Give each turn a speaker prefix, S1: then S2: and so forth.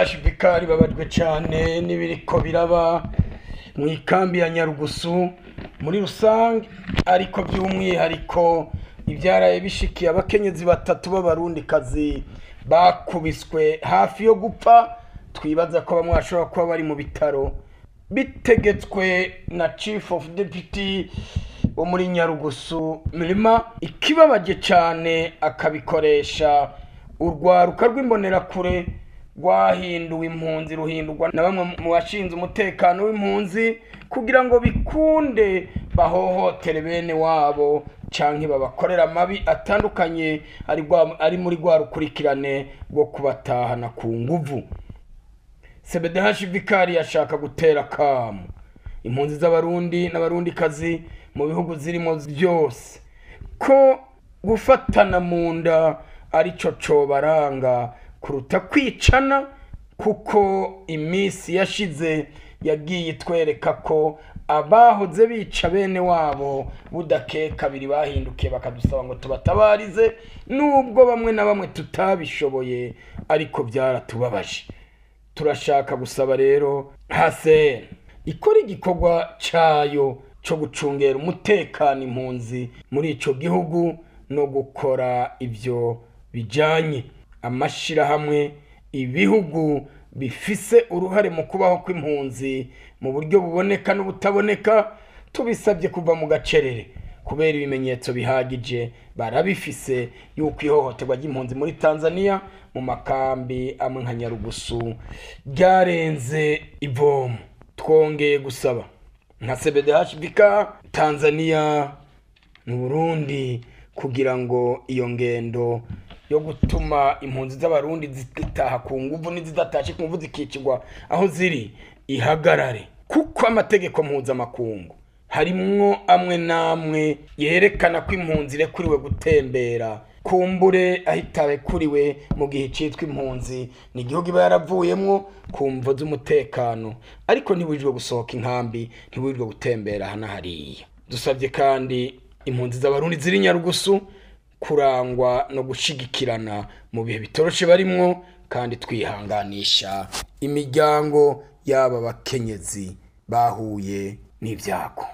S1: CBDH BK babajwe cyane n'ibiriko biraba mu ikambi ya Nyarugusu muri rusange, ariko by'umwihariko ibyaraye bishikiye abakenyezi batatu b'abarundikazi bakubiswe hafi yo gupfa. Twibaza ko bamwe bashobora kuba bari mu bitaro, bitegetswe na Chief of Deputy wo muri Nyarugusu Mirima. Ikibabaje cyane, akabikoresha urwaruka rw'imbonerakure rwahinduwe impunzi, ruhindurwa na bamwe mu bashinzwe umutekano w'impunzi kugira ngo bikunde bahohotere bene wabo canke babakorera amabi atandukanye ari muri rwa rukurikirane rwo kubatahana ku nguvu. CBDH Vikari yashaka gutera kamu impunzi z'abarundi n'abarundikazi mu bihugu zirimo byose ko gufatana mu nda arico cobaranga kuruta kwicana, kuko iminsi yashize yagiye itwereka ko abahoze bica bene wabo budakeye kabiri bahindukiye bakadusaba ngo tubatabarize, nubwo bamwe na bamwe tutabishoboye, ariko byaratubabaje. Turashaka gusaba rero HCR ikora igikorwa cayo co gucungera umutekano impunzi muri ico gihugu no gukora ivyo bijanye amashirahamwe, ibihugu bifise uruhare mu kubaho kw'impunzi mu buryo buboneka n'ubutaboneka. Tubisabye kuva mu gacerere kubera ibimenyetso bihagije barabifise yuko ihohoterwa ry'impunzi muri Tanzania mu makambi amwe nka Nyarugusu ryarenze ivomo. Twongeye gusaba nka CBDH BK Tanzania mu Burundi kugira ngo iyo ngendo yo gutuma impunzi z'abarundi zitaha ku nguvu n'izidatashe ku nguvu zikicirwa aho ziri ihagarare, kuko amategeko mpuzamakungu harimwo amwe n'amwe yerekana ko impunzi irekuriwe gutembera, kumbure aho itarekuriwe mu gihe citwa impunzi ni igihugu iba yaravuyemwo ku mvo z'umutekano, ariko ntibujijwe gusohoka inkambi, ntibujijwe gutembera hana hariya. Dusabye kandi impunzi z'abarundi ziri Nyarugusu kurangwa no gushigikirana mu bihe bitoroshe barimwo, kandi twihanganisha imiryango y'aba bakenyezi bahuye n'ibyago.